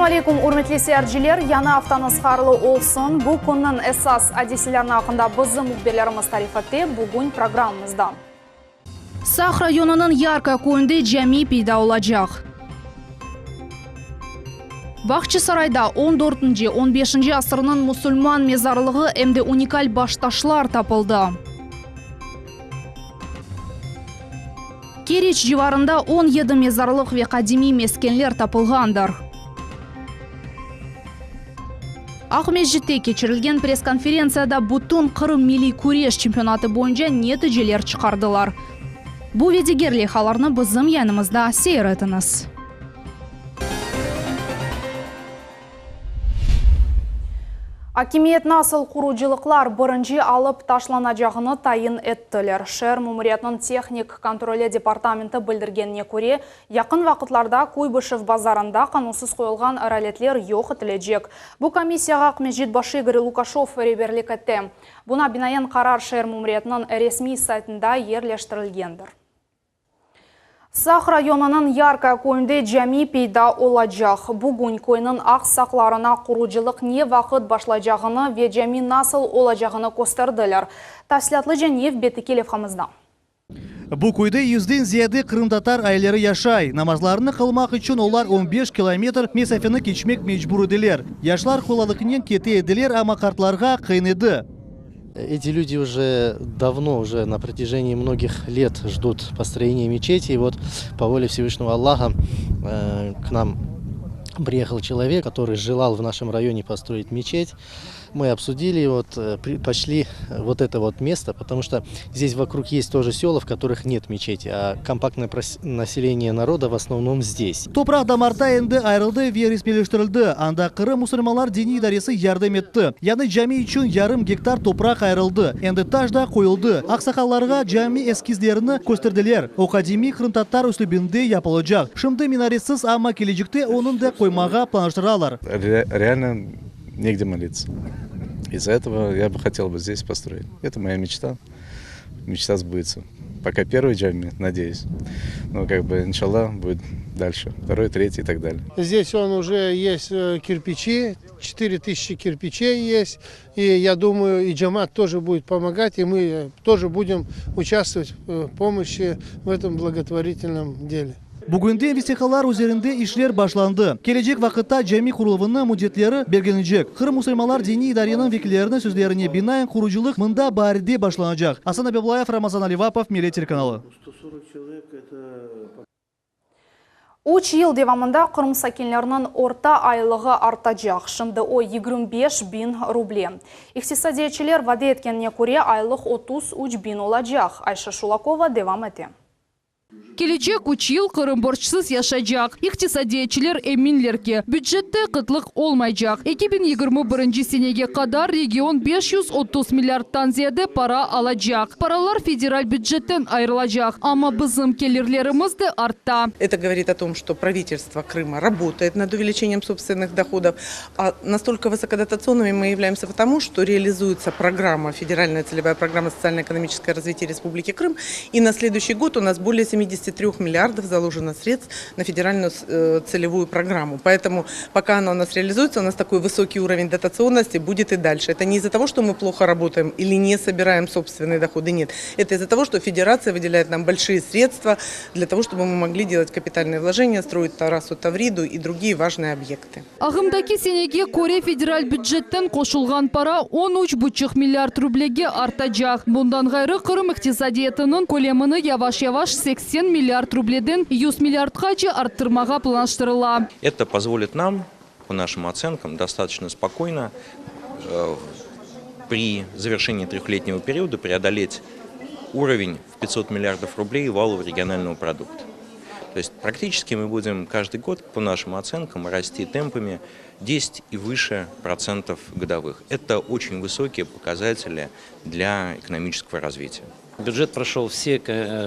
Selâm aleyküm, ürmetli seyirciler! Yañı aftañız hayırlı olsun! Bu künniñ esas adiselerini aqqında bizim mühbirlerimiz tarif ete bugün programmamızda. Saq rayonınıñ Yarka köyünde cami peyda olacaq. Bağçasarayda on dörtünci, on beşinci asırnıñ musulman mezarlığı em de unikal baştaşlar tapıldı. Keriç civarında 17 mezarlıq ve qadimiy meskenler tapılğandır. Aqmescitte keçirilgen press-konferentsiyada bütün Qırım milliy küreş çempionatı boyunca neticeler çıqardılar. Bu ve diger leyhalarnı bizim yayınımızda seyir etiñiz. Akimiyet nasıl qurucılıqlar birinci alıp taşlanacağını tayin ettiler. Şeer memuriyetiniñ tehnik kontroli departamenti bildirgenine köre, yaqın vaqıtlarda Kuybışev bazarında qanunsız qoyulğan roletler yoq etilecek. Bu komissiyağa Aqmescit başı İgor Lukaşev reberlik ete. Buna binaen qarar şeer memuriyetiniñ resmiy saytında yerleştirilgendir. Saq rayonınıñ Yarka köyünde cami peyda olacaq. Bugün köyniñ aqsaqlarına qurucılıq ne vaqıt başlaycağını ve cami nasıl olacağını kösterdiler. Tafsilâtlıca nevbetteki levhamızda. Bu köyde yüzden ziyade qırımtatar aileleri yaşay. Namazlarını qılmaq içün olar on beş kilometr mesafeni keçmek mecbur ediler. Yaşlar qolaylıqnen kete ediler, amma qartlarğa qıyın edi. Эти люди уже давно, уже на протяжении многих лет ждут построения мечети. И вот по воле Всевышнего Аллаха к нам приехал человек, который желал в нашем районе построить мечеть. Мы обсудили, вот предпочли вот это вот место, потому что здесь вокруг есть тоже села, в которых нет мечети, а компактное население народа в основном здесь. Topraq damarta endi ayırıldı ve resmiyleştirildi. Anda Qırım musulmanlar diniy idaresi yardım etti. Yañı cami içün yarım gektar topraq ayırıldı. Endi taş da qoyuldı. Aqsaqallarğa cami eskizlerini kösterdiler. O qadimiy qırımtatar üslübinde yapılacaq. Şimdi minaresiz, amma kelecekte onı da qoymağa planlaştıralar. Реально негде молиться. Из-за этого я бы хотел бы здесь построить. Это моя мечта. Мечта сбудется. Пока первый джами, надеюсь. Но как бы, иншалла, будет дальше. Второй, третий и так далее. Здесь он уже есть кирпичи, 4000 кирпичей есть. И я думаю, и джамат тоже будет помогать, и мы тоже будем участвовать в помощи в этом благотворительном деле. Bugünde vesiqalar üzerinde işler başlandı. Kelecek vaqıtta cami quruluvınıñ müddetleri belgilenecek. Qırım musulmanlar diniy idareniñ vekilleriniñ sözlerine binaen qurucılıq mında baarde başlanacaq. Asan Abiblayev, Ramazan Alivapov, Millet telekanalı. Üç yıl devamında Qırım sakinleriniñ orta aylığı artacaq. Şimdi o 25 biñ ruble. İqtisadiyatçılar vade etkenine köre, aylıq 33 biñ olacaq. Ayşe Şulakova devam ete. Kelecek üç yıl Qırım borçsız yaşaycaq. İqtisadiyatçılar eminler ki, bücette qıtlıq olmaycaq. 2021 senege qadar region 530 milliardtan ziyade para alacaq. Paralar federal bücetten ayırılacaq, amma bizim kelirlerimiz de arta. Это говорит о том, что правительство Крыма работает над увеличением собственных доходов. А настолько высокодотационными мы являемся потому, что реализуется программа, федеральная целевая программа социально-экономическое развитие Республики Крым. И на следующий год у нас более 73 миллиардов заложено средств на федеральную целевую программу. Поэтому пока она у нас реализуется, у нас такой высокий уровень дотационности будет и дальше. Это не из-за того, что мы плохо работаем или не собираем собственные доходы, нет. Это из-за того, что федерация выделяет нам большие средства для того, чтобы мы могли делать капитальные вложения, строить трассу Тавриду и другие важные объекты. Ağımdaki senege köre federal bücetten qoşulğan para 13,5 milliard rublege artacaq. Bundan ğayrı Qırım iqtisadiyatınıñ kölemini yavaş-yavaş 80 milliard rubleden 100 milliardqace arttırmağa planlaştırıla. Это позволит нам, по нашим оценкам, достаточно спокойно при завершении трехлетнего периода преодолеть уровень в 500 миллиардов рублей валового регионального продукта. То есть практически мы будем каждый год, по нашим оценкам, расти темпами 10 и выше процентов годовых. Это очень высокие показатели для экономического развития. Бюджет прошел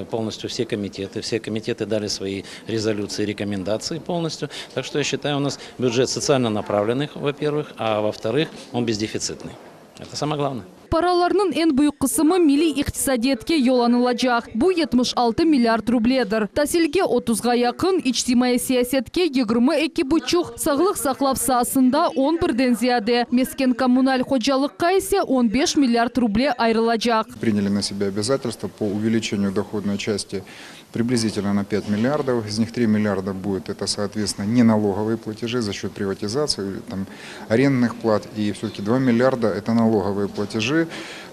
полностью все комитеты, все комитеты дали свои резолюции, рекомендации полностью. Так что я считаю, у нас бюджет социально направленный, во-первых, а во-вторых, он бездефицитный. Это самое главное. Paralarnıñ eñ büyük qısımı milliy iqtisadiyatke yollanılacaq, bu 76 milliard rubledir. Tasilge otuzğa yaqın, içtimaiy siyasetke 22 buçuq, sağlıq saqlav saasında on birden ziyade, mesken-kommunal hocalıqqa ise 15 milliard ruble ayırılacaq. Приняли на себя обязательства по увеличению доходной части приблизительно на 5 миллиардов. Из них 3 миллиарда будет это, соответственно, не налоговые платежи за счет приватизации, там, арендных плат. И все-таки 2 миллиарда это налоговые платежи.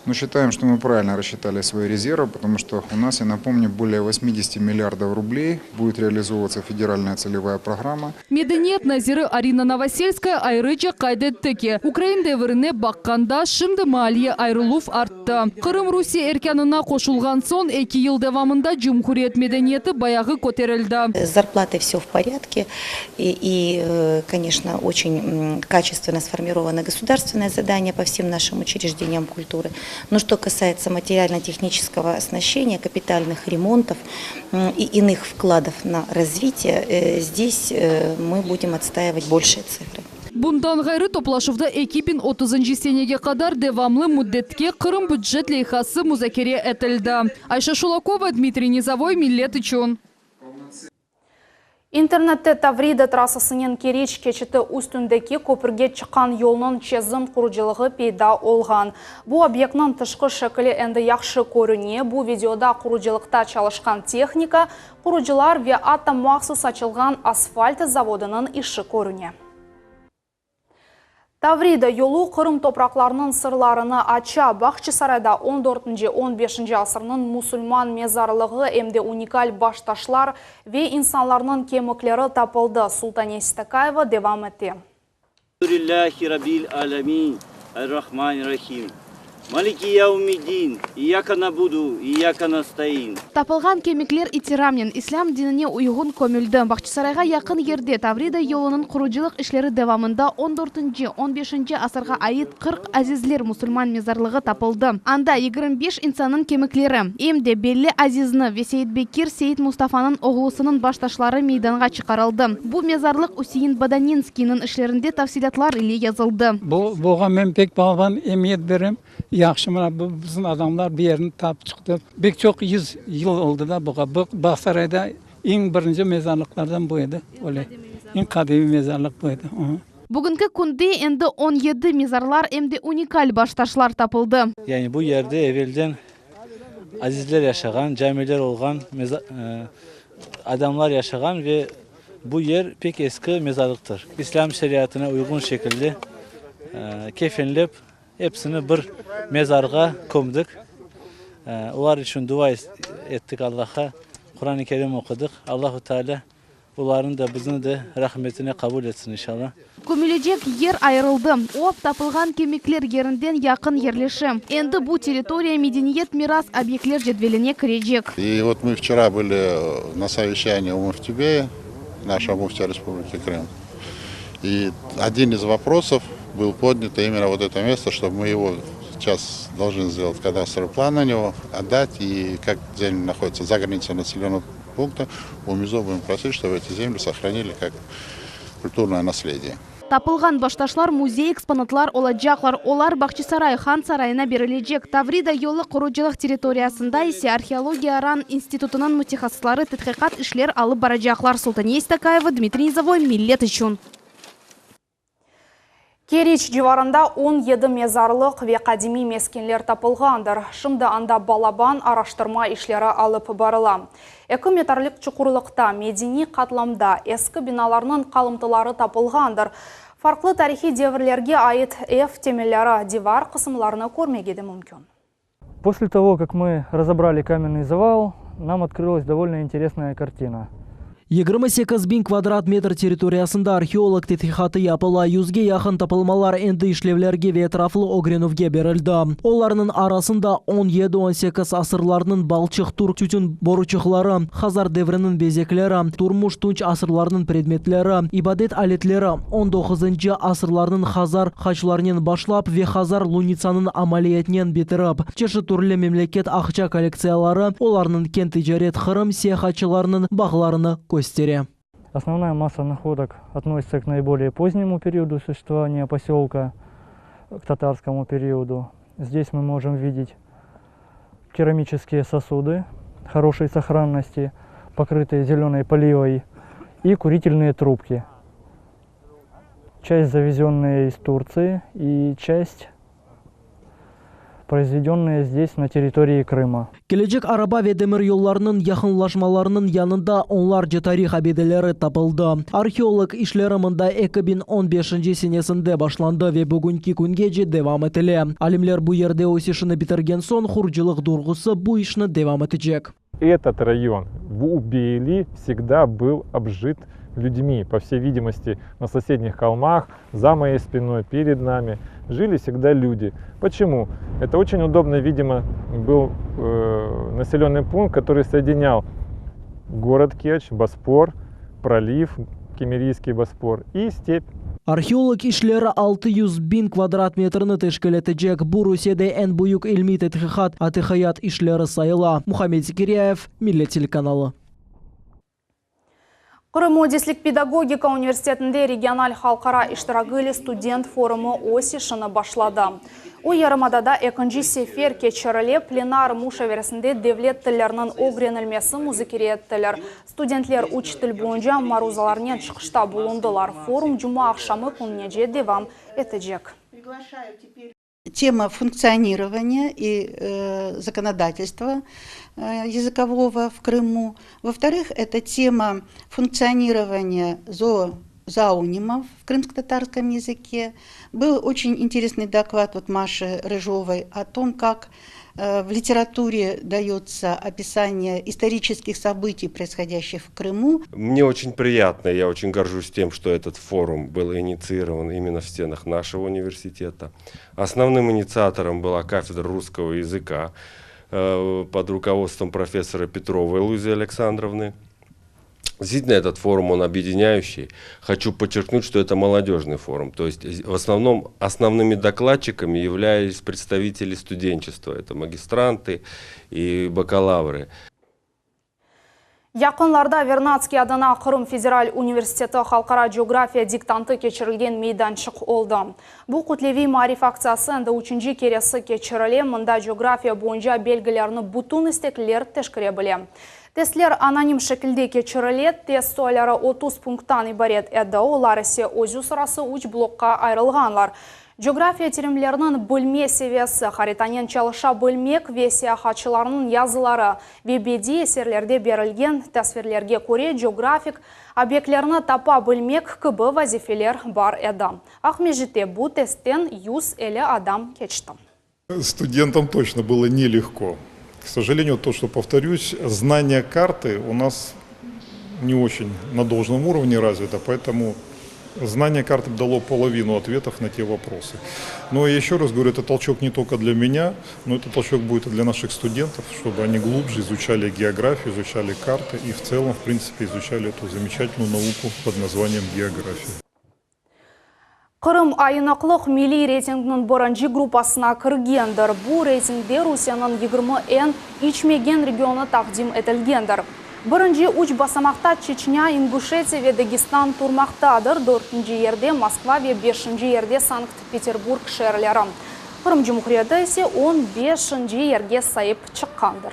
Но считаем, что мы правильно рассчитали свои резервы, потому что у нас, я напомню, более 80 миллиардов рублей будет реализовываться федеральная целевая программа. Medeniyet naziri Arina Novosельская ayrıca qayd etti ki, ukrain devirine baqqanda şimdi maliye ayırıluv arttı. Qırım Rusiye erkânına qoşulğan soñ 2 yıl devamında cumhuriyet medeniyeti bayağı köterildi. С зарплатой все в порядке. И, конечно, очень качественно сформировано государственное задание по всем нашим учреждениям культуры. Но что касается материально-технического оснащения, капитальных ремонтов и иных вкладов на развитие, здесь мы будем отстаивать большие цифры. Bundan ğayrı toplaşuvda 2030 senege qadar devamlı müddetke Qırım bücet leyhası muzakere etildi. Ayşe Şulakova, Dmitriy Nizavoy, Millet içün. İnternette Tavrida trassasınen Keriç keçiti üstündeki köpürge çıqqan yolnıñ çezim qurucılığı peyda olğan. Bu obyektniñ tışqı şekli endi yahşı körüne. Bu videoda qurucılıqta çalışqan tehnika, qurucılar ve atta mahsus açılğan asfalt zavodınıñ işi körüne. Tavrida yolu Qırım topraqlarınıñ sırlarını aça. Bağçasarayda 14-15 asırnıñ musulman mezarlığı em de unikal baştaşlar ve insanlarnıñ kemikleri tapıldı. Sultane Stakayeva devam ete. لله رب العالمين الرحمن الرحيم مالك يوم الدين إياك نعبد إياك نستعين Tapılğan kemikler itiramnen İslâm dinine uyğun kömüldi. Bağçasarayğa yaqın yerde Tavrida yolunıñ qurucılıq işleri devamında 14-15 asırğa ait 40 azizler musulman mezarlığı tapıldı. Anda 25 insannıñ kemikleri, em de belli azizni ve Seyit Bekir Seyit Mustafanıñ oğlusınıñ baştaşları meydanğa çıqarıldı. Bu mezarlıq Üsein Bodaninskiyniñ işlerinde tafsilâtlar ile yazıldı. Bu buña men pek balaban emiyet berem. Yahşı mına bu bizim adamlar bir yerini tapıp çıqtı. Pek çoq yüz yıl oldı da buña. Bu Bağsarayda eñ birinci mezarlıqlardan bu edi. Öyle. Eñ qadimiy mezarlıq bu edi. Bugünki künde endi 17 mezarlar em de unikal baştaşlar tapıldı. Yani bu yerde evelden azizler yaşağan, camiler olğan, adamlar yaşağan ve bu yer pek eski mezarlıqtır. İslâm şeriatına uyğun şekilde kefenlep, episini bir mezarğa kömdik. Olar içün dua ettik Allahqa, Quran-ı Kerim oqudıq. Allahu Teala olarnı da, bizni de rahmetine qabul etsin, inşallah. Kömülecek yer ayırıldı. O, tapılğan kemikler yerinden yaqın yerleşe. Endi bu territoriya medeniyet miras obyektler cedveline kirecek. И вот мы вчера были на совещании у Муфтибея, нашего муфтия Республики Крым. И один из вопросов был поднят именно вот это место, чтобы мы его сейчас должны сделать кадастровый план на него, отдать. И как земля находится за границей населенного пункта, у МИЗО будем просить, чтобы эти земли сохранили как культурное наследие. Tapılğan baştaşlar müzey eksponatlar olacaqlar. Olar Bağçasaray han sarayına berilecek. Tavrida yolu qurucılıq territoriyasında ise arheologiya RAN institutınıñ mütehassısları tedqiqat işler alıp baracaqlar. Sultaniye Istakayeva, Dmitriy Nizavoy, Millet içün. Keriç civarında 17 mezarlıq ve qadimiy meskenler tapılğandır. Şimdi anda balaban araştırma işleri alıp barıla. 2 metrlik çuqurlıqta, medeniy qatlamda eski binalarnıñ qalımtıları tapılğandır. Farqlı tarihiy devirlerge ait ev temelleri, divar qısımlarını körmege de mümkün. После того, как мы разобрали каменный завал, нам открылась довольно интересная картина. 28 biñ kvadrat metr territoriyasında arheolog tedqiqatı yapıla. 100ge yaqın tapılmalar endi işlevlerge ve etraflı ögrenüvge berildi. Olarnıñ arasında 17-18 asırlarnıñ balçıq tütün boruçıqları, Hazar devriniñ bezekleri, turmuş tunç asırlarnıñ predmetleri, ibadet aletleri, 19 asırlarnıñ Hazar haçlarınen başlap ve Hazar lunitsanıñ ameliyatnen bitirip, çeşit türlü memleket aqça kollektsiyaları, olarnıñ keñ ticaret Qırım seyahatçılarınıñ bağlarını köstere. Основная масса находок относится к наиболее позднему периоду существования поселка, к татарскому периоду. Здесь мы можем видеть керамические сосуды хорошей сохранности, покрытые зеленой поливой, и курительные трубки. Часть завезенная из Турции и часть произведенные здесь, на территории Крыма. Kelecek araba ve demiryollarınıñ yaqınlaşmalarınıñ yanında onlarca tarih abideleri tapıldı. Arheolog işleri mında 2015 senesinde başlandı ve bugünki küngece devam etile. Alimler bu yerde öz işini bitirgen soñ qurucılıq durğusı bu işni devam etecek. Этот район в Убейли всегда был обжит людьми. По всей видимости, на соседних холмах, за моей спиной, перед нами жили всегда люди. Почему? Это очень удобно, видимо, был э, населенный пункт, который соединял город Керчь, Боспор, пролив, Киммерийский Боспор и степь. Arheolog işleri 600 biñ kvadrat metrni teşkil etecek. Bu Rusiyede eñ büyük ilmiy tedqiqat atiqiyat işleri sayıla. Muhammed Zekiryayev, Millet telekanalı. Qırım Müendislik Pedagogika Universitetinde regional halqara iştiragi ile student forumı öz işini başladı. O yarımadada ekinci sefer keçirile plenar muşaveresinde devlet tilleriniñ ögrenilmesi muzakere ettiler. Studentler üç til boyunca maruzalarnen çıqışta bulundılar. Forum cuma aqşamı kününece devam etecek. Тема функционирования и э, законодательства э, языкового в Крыму. Во-вторых, это тема функционирования зоо зоонимов в крымско-татарском языке. Был очень интересный доклад вот Маши Рыжовой о том, как э, в литературе дается описание исторических событий, происходящих в Крыму. Мне очень приятно, я очень горжусь тем, что этот форум был инициирован именно в стенах нашего университета. Основным инициатором была кафедра русского языка э, под руководством профессора Петровой Луизы Александровны. Действительно, этот форум, он объединяющий. Хочу подчеркнуть, что это молодежный форум. То есть в основном основными докладчиками являлись представители студенчества. Это магистранты и бакалавры. Yaqınlarda Vernadskiy adına Qırım Federal Universiteti Halqara coğrafiya diktantı keçirilgen meydançıq oldı. Bu kütleviy maarif aktsiyası endi üçünci keresi keçirile, mında coğrafiya boyunca bilgilerini bütün istekliler teşkere bile. Testler anonim şekilde keçirile, test sualleri 30 punkttan ibaret edi, olar ise özü sırası 3 blokqa ayırılğanlar. Coğrafiya terimleriniñ bilme seviyesi, haritanen çalışa bilmek ve seyahatçılarnıñ yazıları ve bediiy eserlerde berilgen tasvirlerge köre coğrafik obyektlerni tapa bilmek kibi vazifeler bar edi. Aqmescitte bu testten 150 adam keçti. Студентам точно было нелегко. К сожалению, то, что повторюсь, знание карты у нас не очень на должном уровне развито, поэтому знание карты дало половину ответов на те вопросы. Но я еще раз говорю, это толчок не только для меня, но это толчок будет и для наших студентов, чтобы они глубже изучали географию, изучали карты и в целом, в принципе, изучали эту замечательную науку под названием география. Qırım ayınıqlıq milliy reytinginiñ birinci gruppasına kirgendir. Bu reytingde Rusiyeniñ 20 eñ içmegen regionı taqdim etilgendir. Birinci üç basamaqta Çeçnya, İnguşetiya ve Dagestan turmaqtadır. Dörtünci yerde Moskva ve beşinci yerde Sankt-Peterburg şeerleri. Qırım Cumhuriyeti ise 15 yerge saip çıqqandır.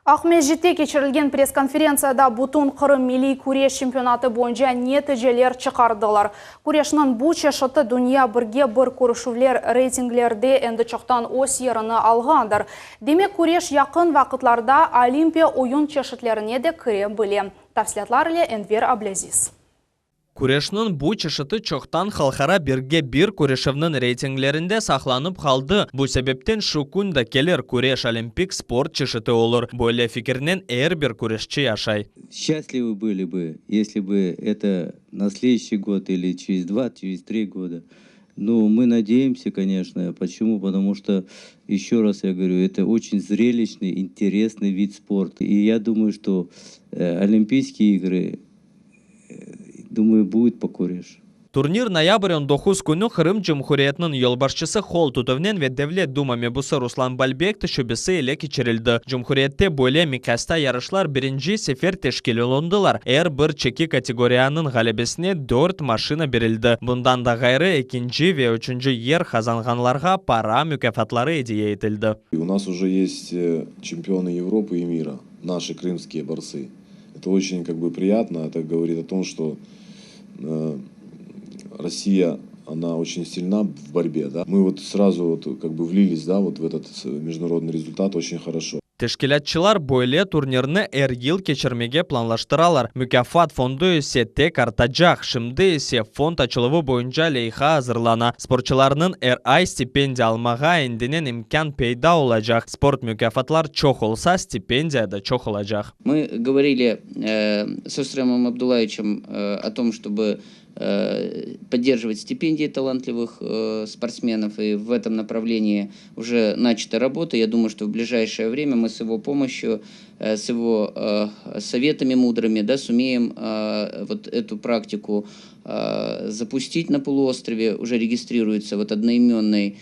Aqmescitte keçirilgen press-konferentsiyada bütün Qırım milliy küreş çempionatı boyunca neticeler çıqardılar. Küreşniñ bu çeşiti dünya birge bir körüşüvler reytinglerde endi çoqtan öz yerini alğandır. Demek küreş yaqın vaqıtlarda Olimpiya oyun çeşitlerine de kire bile. Tafsilâtlar ile Enver Ablâziz. Küreşniñ bu çeşiti çoqtan halqara birge bir körüşüvniñ reytinglerinde saqlanıp qaldı. Bu sebepten şu kün de kelir küreş olimpik sport çeşiti olur. Böyle fikirnen er bir küreşçi yaşay. Счастливы были бы, если бы это на следующий год или через два, через три года. Но мы надеемся, конечно. Почему? Потому что, еще раз я говорю, это очень зрелищный, интересный вид спорта. И я думаю, что э, Олимпийские игры, э, думаю, будет по куреш. Turnir noyabr 19 künü Qırım Cumhuriyetiniñ yolbaşçısı qol tutuvnen ve Devlet Duma mebusı Ruslan Balbek teşebbüsi ile keçirildi. Cumhuriyette böyle miqyasta yarışlar birinci sefer teşkil olundılar. Er bir çeki kategoriyanıñ ğalebesine dört maşina berildi. Bundan da ğayrı, ekinci ve üçünci yer qazanğanlarğa para mukâfatları ediye etildi. U nas уже есть чемпионы Европы и мира, наши крымские борцы. Это очень как бы приятно, это говорит о том, что Россия, она очень сильна в борьбе, да. Мы вот сразу вот как бы влились, да, вот в этот международный результат очень хорошо. Teşkilâtçılar böyle turnirni er yıl keçirmege planlaştıralar. Mukâfat fondu ise tek artacaq. Şimdi ise fond açıluvı boyunca leyha azırlana. Sportçılarnıñ er ay stipendiya almağa endiden imkân peyda olacaq. Sport mukâfatlar çoq olsa, stipendiya da çoq olacaq. Мы говорили с Рустемом Абдулаевичем о том, чтобы поддерживать стипендии талантливых спортсменов. И в этом направлении уже начата работа. Я думаю, что в ближайшее время мы с его помощью, с его советами мудрыми, да, сумеем вот эту практику запустить на полуострове. Уже регистрируется вот одноименный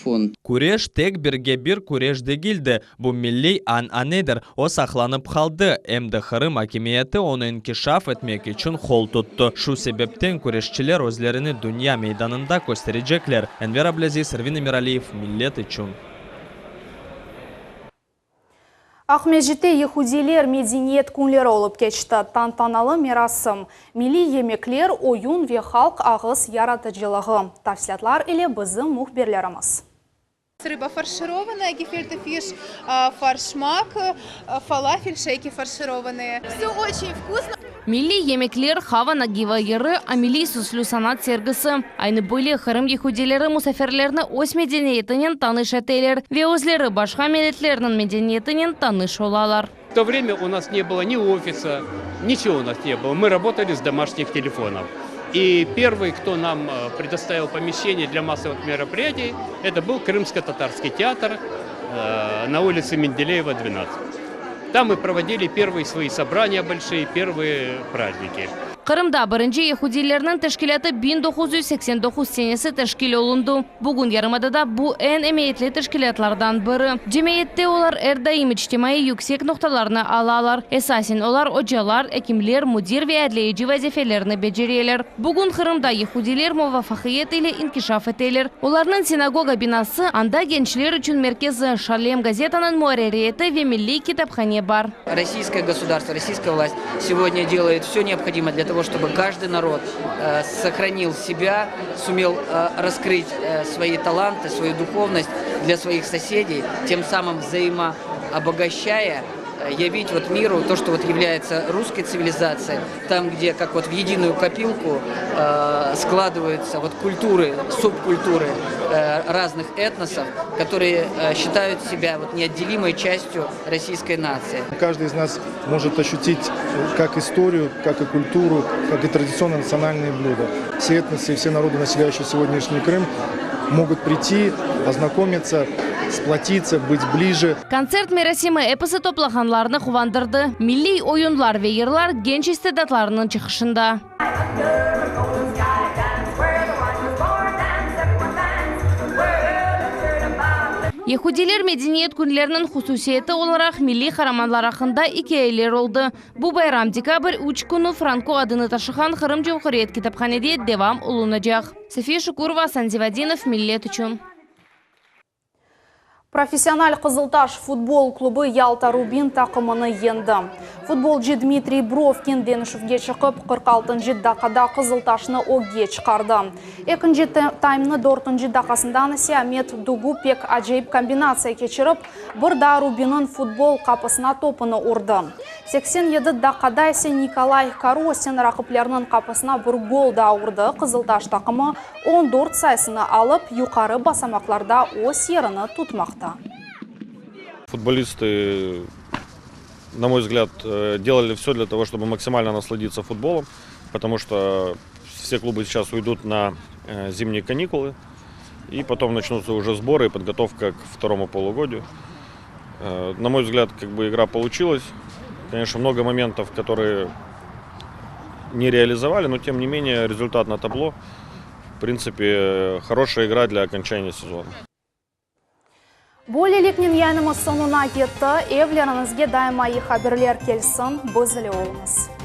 фонд. Küreş tek birge bir küreş degil de, bu milliy ananedir. O saqlanıp qaldı, em de Qırım akimiyeti onı inkişaf etmek içün qol tuttı. Şu sebepten küreşçiler özlerini dünya meydanında kösterecekler. Enver Ablâziz, Ervin Emiraliyev, Millet içün. Aqmescitte yehudiyler medeniyet künleri olıp keçti. Tantanalı merasim, milliy yemekler, oyun ve halq ağız yaratıcılığı. Tafsilâtlar ile bizim mühbirlerimiz. Рыба фаршированная, гефильте фиш, форшмак, фалафель, шейки фаршированные. Все очень вкусно. Milliy yemekler, Hava Nagiyeva yırı, ameliy süslü sanat sergisi. Aynı böyle Qırım yehudiyleri musafirlerni öz medeniyetinen tanış eteler ve özleri başqa milletlerniñ medeniyetinen tanış olalar. В то время у нас не было ни офиса, ничего у нас не было. Мы работали с домашних телефонов. И первый, кто нам предоставил помещение для массовых мероприятий, это был Крымско-татарский театр на улице Менделеева, 12. Там мы проводили первые свои собрания большие, первые праздники. Qırımda birinci yehudiylerniñ teşkilâtı 1989 senesi teşkil olundı. Bugün yarımadada bu eñ emiyetli teşkilâtlardan biri. Cemiyette olar er daim içtimaiy yüksek noqtalarnı alalar. Esasen olar ocalar, ekimler, müdir ve adliyeci vazifelerini becereler. Bugün Qırımda yehudiyler muvafaqiyet ile inkişaf eteler. Olarnıñ sinagoga binası, anda gençler içün merkezi, Şalem gazetanıñ muarririyeti ve milliy kitaphane bar. Российское государство, российская власть сегодня делает все необходимое для того, чтобы каждый народ сохранил себя, сумел раскрыть свои таланты, свою духовность для своих соседей, тем самым взаимообогащая, явить вот миру то, что вот является русской цивилизацией, там, где как вот в единую копилку складываются вот культуры, субкультуры разных этносов, которые считают себя вот неотделимой частью российской нации. Каждый из нас может ощутить как историю, как и культуру, как и традиционные национальные блюда. Все этносы и все народы, населяющие сегодняшний Крым, могут прийти, ознакомиться, сплотиться, быть ближе. Kontsert merasimi episi toplanğanlarnı quvandırdı. Milliy oyunlar ve yırlar genç istidatlarnıñ çıqışında. Yehudiyler medeniyet künleriniñ hususiyeti olaraq milliy qaramanlar aqqında ikâyeler oldı. Bu bayram dekabr üç künü Franko adını taşığan Qırım Cumhuriyet kitaphanede devam olunacaq. Safiye Şukurova, Asan Zivadinov, Millet içün. Professional Qızıltaş futbol klubı Yalta Rubin taqımını yeñdi. Futbolcı Dmitriy Brovkin deñişüvge çıqıp, 46-ncı daqqada Qızıltaşnı ögge çıqardı. Ekinci taymnı dörtünci daqqasından ise Amet Dugu pek acayip kombinatsiya keçirip, bir daa Rubinniñ futbol qapısına topunı urdı. 87 daqqada ise Nikolay Karosin raqiplerniñ qapısına bir gol daa urdı, Qızıltaş taqımı 14 sayısını alıp, yuqarı basamaqlarda öz yerini tutmaqta. Футболисты, на мой взгляд, делали все для того, чтобы максимально насладиться футболом, потому что все клубы сейчас уйдут на зимние каникулы, и потом начнутся уже сборы и подготовка к второму полугодию. На мой взгляд, как бы игра получилась. Конечно, много моментов, которые не реализовали, но тем не менее результат на табло. В принципе, хорошая игра для окончания сезона. Böyleliknen yayınımız soñuna yetti. Evleriñizge daima eyi haberler kelsin. Biz ile oluñız.